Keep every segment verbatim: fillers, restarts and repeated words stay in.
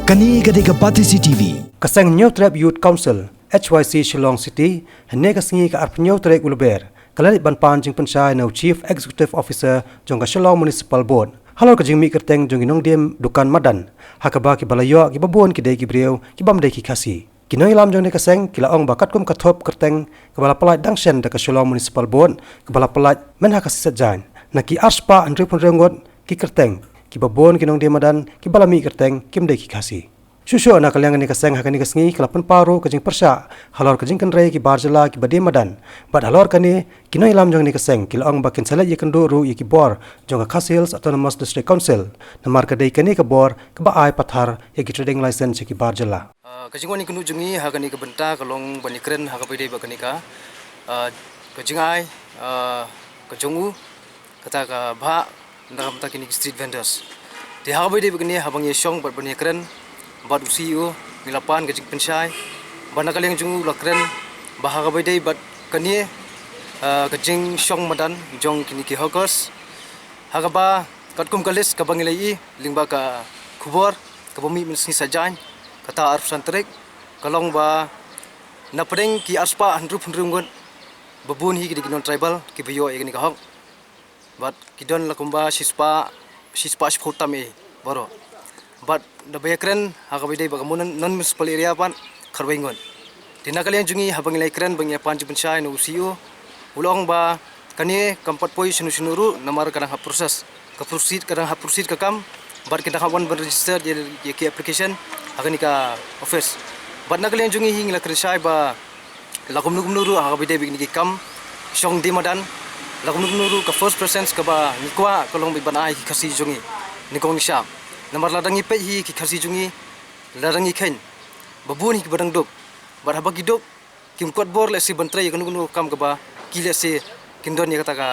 Kane ka dei ka Batesi T V. Ka seng Hynñiewtrep Youth Council, H Y C Shillong City, hynne ka sngi ka arphew hynñiew tarik u Lber, ka la leit ban pan jingpynshai na u Chief Executive Officer jong ka Shillong Municipal Board halor ka jingmih kyrteng jong ki nongdie dukan madan, ha kaba kiba la ïoh kiba bun ki dei ki briew ki bym dei ki Khasi. Ki nongïalam jong kane ka seng ki la ong ba katkum ka thup kyrteng kaba la pyllait dang shen da ka Shillong Municipal Board, kaba la pyllait mynha ka sngi Saitjaiñ, na ki arspah hynriew phew hynriew ngut ki kyrteng, kiba bun ki nongdie madan kiba la mih kyrteng kim dei ki Khasi. Shuh shuh na ka liang kane ka seng ha kane ka sngi ka la pynpaw ruh ka jingpyrshah halor ka jingkynrei ki bar jylla kiba die madan. Bad halor kane, ki nongïalam jong kane ka seng ki la ong ba kin sa leit ïakynduh ruh ïa ki bor jong ka Khasi Hills Autonomous District Council, namar ka dei kane ka bor kaba ai pathar ïa ki trading license sha ki bar jylla. Ah, ka jingwan ïakynduh jong ngi ha kane ka bynta ka long ban ïakren ha kaba ïadei bad kane ka, ah, ka jingai, ah, ka jong u, kata ka bhah, na ka bynta kine ki street vendors. Te ha kaba ïadei bad kane, haba ngi ïashong bad ban ïakren bad u C E O, ngi la pan ka jingpynshai, bad na ka liang jong u la kren ba ha kaba ïadei bad kane, ah, ka jingshong madan jong kine ki hawkers, ha kaba katkum ka list kaba ngi la ïohi lyngba ka khubor kaba mih mynsngi Saitjaiñ, kata arphew san tarik, ka long ba na pdeng ki arspah hynriew phew hynriew ngut, ba bun hi ki dei ki non-tribal kiba ïoh ïa kane ka hok. Bad ki don la kumba shispah, shispah shiphew tam eh baroh. Bad da ba ïakren ha kaba ïadei bad ka mon-, non-municipal area pat khatwei ngut. Te na ka liang jong ngi, haba ngi la ïakren bad ngi ïa pan jingpynshai na u C E O, u la ong ba kane kam pat poi shano shano ruh, namar ka dang hap process, ka proceed, ka dang hap proceed ka kam, bad ki dang hap wan ban register ïa, ïa ki application ha kane ka office. Bad na ka liang jong ngi hi ngi la kren shai ba la kumno kumno ruh ha kaba ïadei bad kine ki kam shong die madan, la kumno kumno ruh ka first preference kaba ngi kwah ka long ba ban ai ki Khasi jong ngi, nyngkong nyngshap. Namar lada ngi peit hi ki Khasi jong ngi, lada ngi kheiñ, ba bun hi kiba dang duk. Bad haba ki duk, kim kot bor lehse ban trei ïa kano kano ka kam kaba ki lehse kin don ïa kata ka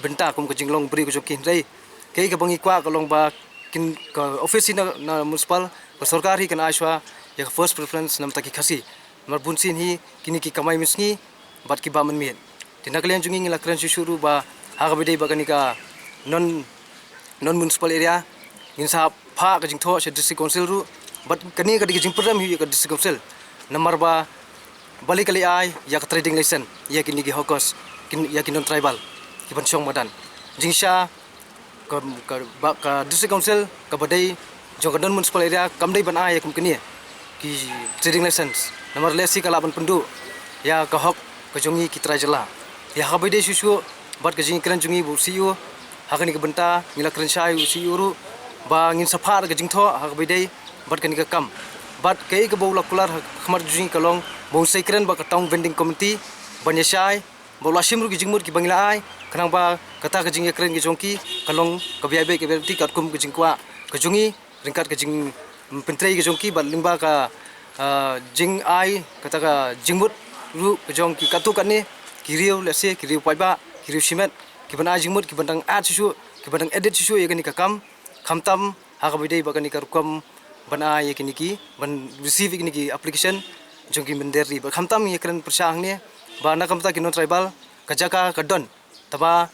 bynta kum ka jinglong briew ka jong ki, hynrei kaei kaba ngi kwah ka long ba kin, ka office hi na, na municipal, ka sorkar hi kan ai shuwa ïa ka first preference na bynta ki Khasi. Namar bunsien hi kine ki kamai mynsngi bad ki bah mynmiet. Te na ka liang jong ngi ngi la kren shuh shuh ruh ba ha kaba ïadei bad kane ka non, non-municipal area, ngin sa phah ka jingthoh sha District Council ruh, bad kane ka dei ka jingpyrshang hi ïa ka District Council. Namar ba balei ka leit ai ïa ka trading license ïa kine ki hawkers, kin, ïa ki non-tribal kiban shong madan. Jingshisha ka, ka, ba, ka District Council kaba dei jong ka non-municipal area kam dei ban ai ïa kum kine ki trading license, namar lehse ka lah ban pynduh ïa ka hok ka jong ngi ki trai jylla. Te ha kaba ïadei shuh shuh bad ka jingkren jong ngi bad u C E O, ha kane ka bynta ngi la kren shai u C E O ruh ba ngin sa phah ka jingthoh ha kaba ïadei bad kane ka kam. Bad kaei kaba u la kular ha khmat jong ngi ka long ba un sa ïakren bad ka Town Vending Committee ban ïashai, ba u la shim ruh ki jingmut kiba ngi la ai, khnang ba kata ka jingïakren ka jong ki ka long kaba ïaibeit kaba ïailynti katkum ka jingkwah ka jong ngi, ryngkat ka jingpyntrei ka jong ki, bad lyngba ka, ah, jingai kata ka jingmut ruh ka jong ki katto katne ki riew, lehse ki riew paidbah, ki riew shimet, kiban ai jingmut, kiban dang add shuh shuh, kiban dang edit shuh shuh ïa kane ka kam, khamtam ha kaba ïadei bad kane ka rukom ban ai ïa kine ki, ban receive ïa kine ki application jong ki mynder ri. Bad khamtam ngi ïakren pyrshah hangne ba na ka bynta ki non-tribal ka jaka ka don, tangba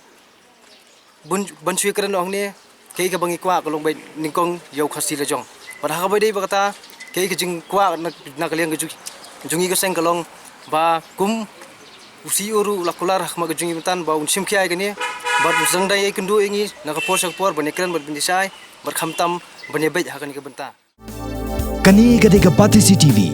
bun, ban shu ïakren hangne, kaei kaba ngi kwah ka long ba nyngkong ïa u Khasi la jong. Bad ha kaba ïadei bad kata, kaei ka jingkwah na, na ka liang ka jong, jong ngi ka seng ka long ba kum u C E O ruh u la kular ha khmat ka jong ngi mynta ba un shim khia ïa kane, bad un sa dang ïakynduh ïa ngi na ka por sha ka por ban ïakren bad ban ïashai, bad khamtam ban ïabeit ha kane ka bynta. Kane ka dei ka Batesi T V.